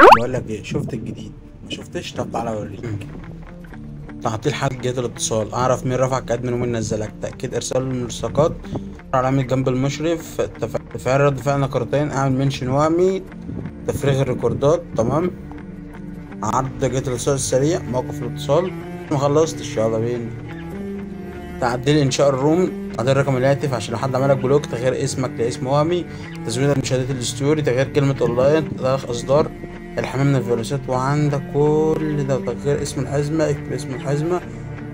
بقول لك ايه، شفت الجديد؟ ما شفتش؟ طب تعالى اوريك. تعطيل حد جهات الاتصال، اعرف مين رفعك admin ومين نزلك، تاكيد ارسال الملصقات، علامة جنب المشرف، تفعيل رد فعل نقرتين، اعمل mention وهمي، تفريغ الريكوردات، تمام، عرض جهات الاتصال السريع، موقف الاتصال. ما خلصتش، يلا بينا. تعديل انشاء ال room، تعديل رقم الهاتف عشان لو حد عملك block، تغيير اسمك لاسم وهمي، تزويد مشاهدات ال story، تغيير كلمة اونلاين، تاريخ اصدار، الحماية من الفيروسات، وعندك كل ده. تغيير اسم الحزمة، اكتب اسم الحزمة،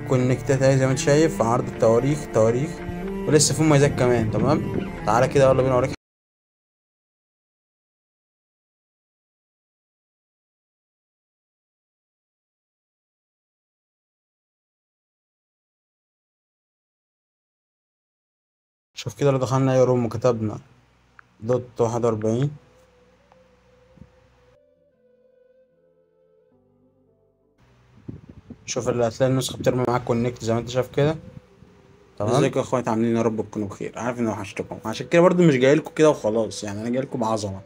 كونكتات اهي زي ما انت شايف، عرض التواريخ، تواريخ، ولسه في مميزات كمان. تمام، تعالى كده يلا بينا اوريك. شوف كده لو دخلنا اي room وكتبنا dot 41، شوف اللي هتلاقي النسخة بترمي معاك connect زي ما انت شايف كده. تمام، ازيكم يا اخواتي، عاملين يا رب تكونوا بخير. عارف اني وحشتكم، عشان كده برضو مش جاي لكم كده وخلاص، يعني انا جاي لكم بعظمة،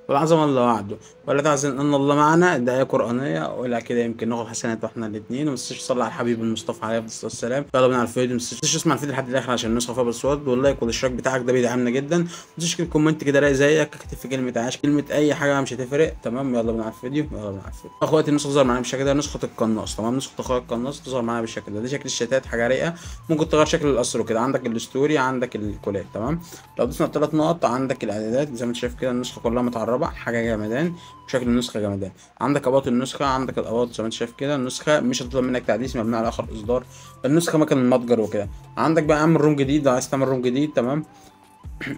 والعظمة اللي وعده، ولا تحزن ان الله معنا، ده آية قرآنية ولا كده، يمكن ناخد حسنات واحنا الاثنين. وما تنساش تصلي على الحبيب المصطفى عليه الصلاة والسلام. يلا بينا على الفيديو. ما تنساش تسمع الفيديو لحد الاخر عشان النسخة فيها password، وال like والاشتراك بتاعك ده بيدعمنا جدا. ما تنساش كده comment كده رايق زيك، اكتب في كلمة عاش، كلمة اي حاجة مش هتفرق. تمام، يلا بينا على الفيديو، يلا بينا على الفيديو. اخواتي النسخة تظهر معانا بالشكل ده، نسخه القناص. تمام، نسخه اخويا القناص تظهر معانا بالشكل ده، ده شكل الشتات، حاجة رايقة. ممكن تغير شكل القصر وكده، عندك ال story، عندك الكولات. تمام، لو دوسنا الثلاث نقط عندك الاعدادات زي ما انت شايف كده، النسخة كلها متعربه، حاجة جمدان، شكل النسخة جمدان. عندك about النسخة، عندك ال about زي ما انت شايف كده. النسخة مش هتطلب منك تعديل، مبني على اخر اصدار النسخة، مكان المتجر وكده. عندك بقى اعمل room جديد لو عايز تعمل room جديد. تمام،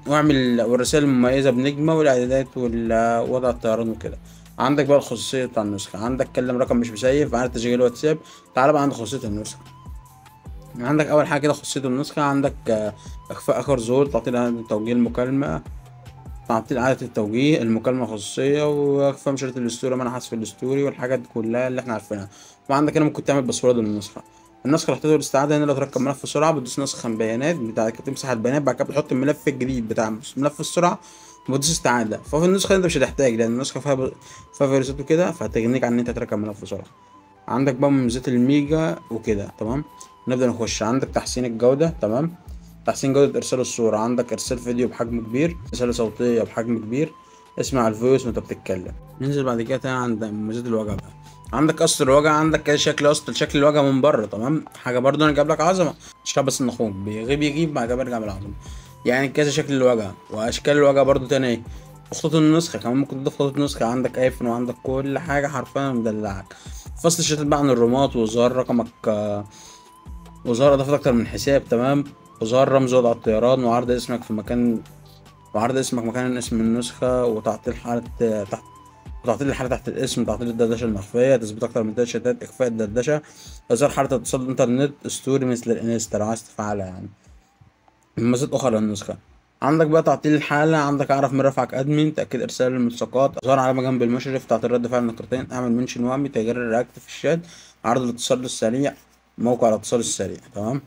واعمل والرسائل المميزة بنجمه، والاعدادات ووضع الطيران وكده. عندك بقى الخصوصية بتاع النسخة، عندك كلم رقم مش مسيف، عندك تشغيل واتساب. تعال بقى عند خصوصية النسخة. عندك اول حاجة كده خصوصية النسخة، عندك اخفاء اخر ظهور، تعطيل توجيه المكالمة، تعطيل عادة التوجيه، المكالمة خصوصية، واخفاء مشاهدة ال story، منع حذف ال story، والحاجات دي كلها اللي احنا عارفينها. وعندك هنا ممكن تعمل password للنسخة. النسخة اللي هتقدر الاستعادة هنا لو تركب ملف سرعة، بتدوس نسخ بيانات بتاع، تمسح البيانات، بعد كده بتحط الملف الجديد بتاع ملف السرعة وبتدوس استعادة. ففي النسخة انت مش هتحتاج، لأن النسخة فيها فيروسات وكده، فهتغنيك عن ان انت تركب ملف سرعة. عندك بقى مميزات الميجا وكده. تمام، نبدأ نخش. عندك تحسين الجودة، تمام، تحسين جودة إرسال الصورة، عندك إرسال فيديو بحجم كبير، رسالة صوتية بحجم كبير، اسمع ال voice وأنت بتتكلم. ننزل بعد كده تاني عند مميزات الواجهة بقى. عندك قص الواجهة، عندك كده شكل قص شكل الواجهة من بره. تمام، حاجة برضه أنا جايب لك عظمة، مش بس إن أخوك بيغيب يجيب بعد كده برجع بالعظمة، يعني كذا شكل الواجهة وأشكال الواجهة برضه تاني إيه. خطوط النسخة كمان ممكن تضيف خطوط نسخة، عندك ايفون وعندك كل حاجة حرفيا مدلعك. فصل الشتات بقى عن الرومات، وإظهار رقمك، وإظهار إضافة أكتر من حساب. تمام، وظهر رمز وضع الطيران، وعرض اسمك في مكان، وعرض اسمك مكان اسم النسخة، وتعطيل حالة تحت، وتعطيل الحالة تحت الاسم، تعطيل الدردشة المخفية، تثبيت أكتر من 3 شتات، إخفاء الدردشة، إظهار حالة اتصال الإنترنت، story مثل الإنستا لو عايز تفعلها يعني. مميزات أخرى للنسخة، عندك بقى تعطيل الحالة، عندك أعرف من رفعك admin، تأكيد إرسال الملصقات، إظهار علامة جنب المشرف، تعطيل رد فعل نقرتين، أعمل mention وهمي، تغيير ال react في الشات، عرض الاتصال السريع، موقع الاتصال السريع. تمام،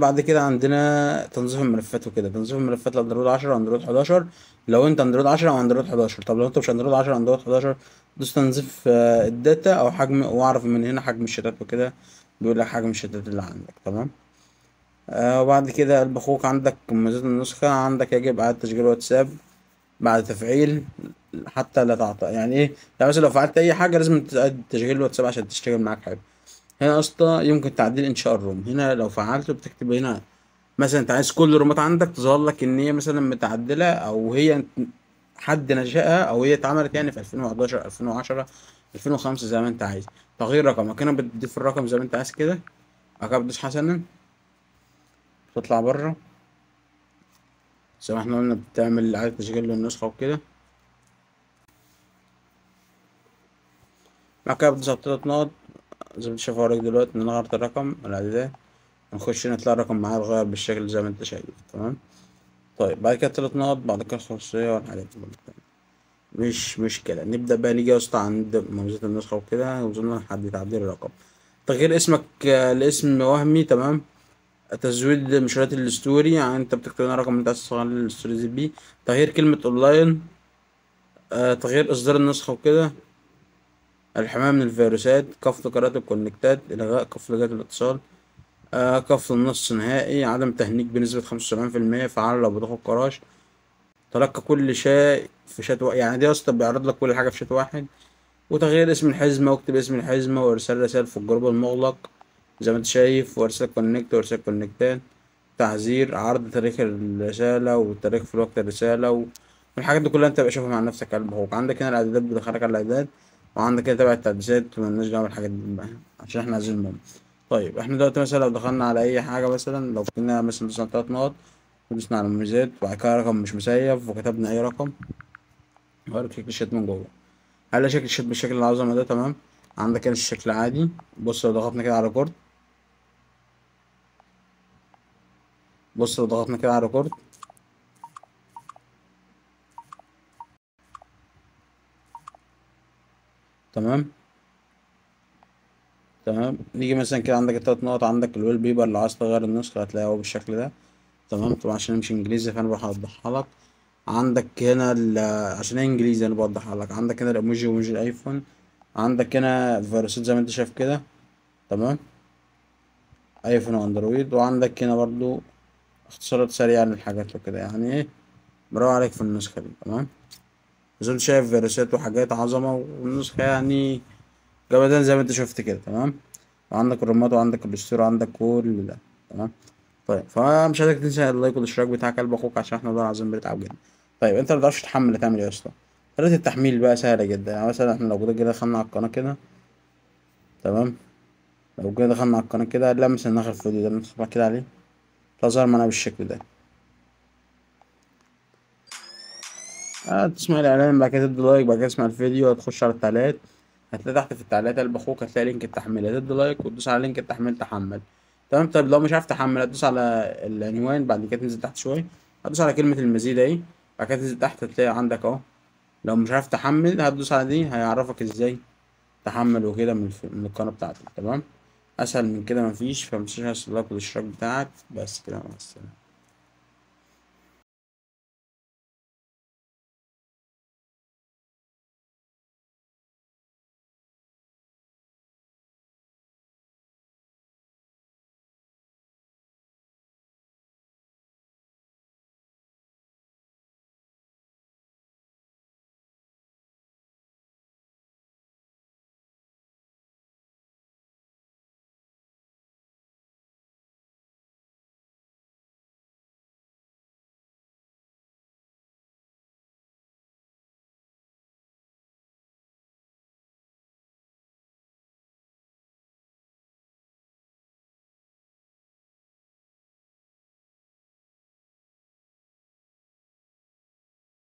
بعد كده عندنا تنظيف الملفات وكده. تنظيف الملفات لاندرويد 10 واندرويد 11، لو انت اندرويد 10 او اندرويد 11. طب لو انت مش اندرويد 10 اندرويد 11، دوس تنظيف ال data او حجم، واعرف من هنا حجم الشتات وكده، بيقول لك حجم الشتات اللي عندك. تمام، وبعد كده قلب اخوك. عندك مميزات النسخة، عندك يجب اعادة تشغيل واتساب بعد تفعيل حتى لا تعطى. يعني ايه؟ يعني مثلا لو فعلت اي حاجة لازم تعيد تشغيل الواتساب عشان تشتغل معاك حاجة. هنا اصلا يمكن تعديل انشاء ال room، هنا لو فعلته بتكتب هنا مثلا انت عايز كل الرومات عندك تظهر لك ان هي مثلا متعدله، او هي حد نشأها، او هي اتعملت يعني في 2011 2010 2005 زي ما انت عايز. تغيير رقمك هنا بتضيف الرقم زي ما انت عايز كده، بعد كده بتدوس حسنا تطلع بره زي ما احنا قلنا، بتعمل اعاده تشغيل للنسخه وكده. بعد كده بتدوس على 3 نقط زي ما انت شايف هوريك دلوقتي ان انا غيرت الرقم الاعدادات، نخش هنا تلاقي الرقم معايا اتغير بالشكل زي ما انت شايف. تمام، طيب بعد كده 3 نقط، بعد كده الخصوصية والحاجات دي مش مشكلة. نبدأ بقى نيجي يا اسطى عند مميزات النسخة وكده، وصلنا لحد تعديل الرقم، تغيير اسمك لاسم وهمي. تمام، تزويد مشاهدات ال story، يعني انت بتكتب هنا الرقم اللي انت عايز تشتغل ال stories بيه، تغيير كلمة اونلاين، تغيير اصدار النسخة وكده، الحماية من الفيروسات، قفل قراءة الكونكتات، الغاء قفل جهات الاتصال، قفل النص نهائي، عدم تهنيج بنسبة 75%، فعال لو بتاخد crash، تلقى كل شيء في شات واحد. يعني دي يا اسطى بيعرض لك كل حاجة في شات واحد. وتغيير اسم الحزمة، واكتب اسم الحزمة، وارسال رسائل في الجروب المغلق زي ما انت شايف، وارسال connect، وارسال كونكتات، تحذير، عرض تاريخ الرسالة والتاريخ في وقت الرسالة والحاجات دي كلها انت بقى شوفها مع نفسك قلب اخوك. عندك هنا الاعدادات بتدخلك على الاعدادات، وعندك كده تبع التحديثات، مالناش دعوة بالحاجات دي بقى عشان احنا عايزين المهم. طيب احنا دلوقتي مثلا لو دخلنا على اي حاجة، مثلا لو كنا مثلا دوسنا 3 نقط ودوسنا على المميزات، وبعد كده رقم مش مسيف وكتبنا اي رقم، غير شكل الشات من جوه، هل شكل الشات بالشكل العظمة ده؟ تمام. عندك كده الشكل عادي. بص لو ضغطنا كده على record، بص لو ضغطنا كده على record، تمام تمام. نيجي مثلا كده عندك التلات نقط، عندك ال wallpaper لو عايز تغير النسخة هتلاقيها هو بالشكل ده. تمام. طبعا عشان مش انجليزي فانا بروح اوضحها لك. عندك هنا عشان هي انجليزي انا بوضحها لك. عندك هنا الايموجي وايموجي الايفون، عندك هنا فيروسات زي ما انت شايف كده. تمام، ايفون واندرويد. وعندك هنا برضو اختصارات سريعة للحاجات وكده، يعني ايه برافو عليك في النسخة دي. تمام، زي ما انت شايف فيروسات وحاجات عظمة، والنسخة يعني جمدان زي ما انت شفت كده. تمام، وعندك الرماد وعندك ال store وعندك كل ده. تمام. طيب فمش عايزك تنسى ال like والاشتراك بتاعك قلب اخوك، عشان احنا والله العظيم بنتعب جدا. طيب انت متعرفش تحمل هتعمل ايه يا اسطى؟ طريقة التحميل بقى سهلة جدا. يعني مثلا احنا لو كده دخلنا على القناة كده، تمام، لو كده دخلنا على القناة كده، لا مثلا اخر فيديو ده ندخل كده عليه، تظهر معانا بالشكل ده. تسمع الاعلان، بعد كده تدي like، بعد كده تسمع الفيديو، هتخش على التعليقات، هتلاقي تحت في التعليقات قلب اخوك هتلاقي link التحميل، هتدي like وتدوس على link التحميل تحمل. تمام. طيب لو مش عارف تحمل هتدوس على العنوان، بعد كده تنزل تحت شوية هتدوس على كلمة المزيد اهي، بعد كده تنزل تحت هتلاقي عندك اهو. لو مش عارف تحمل هتدوس على دي، هيعرفك ازاي تحمل وكده من القناة بتاعتك. تمام، اسهل من كده مفيش. فمتنساش ال like والاشتراك بتاعك. بس كده، مع السلامة.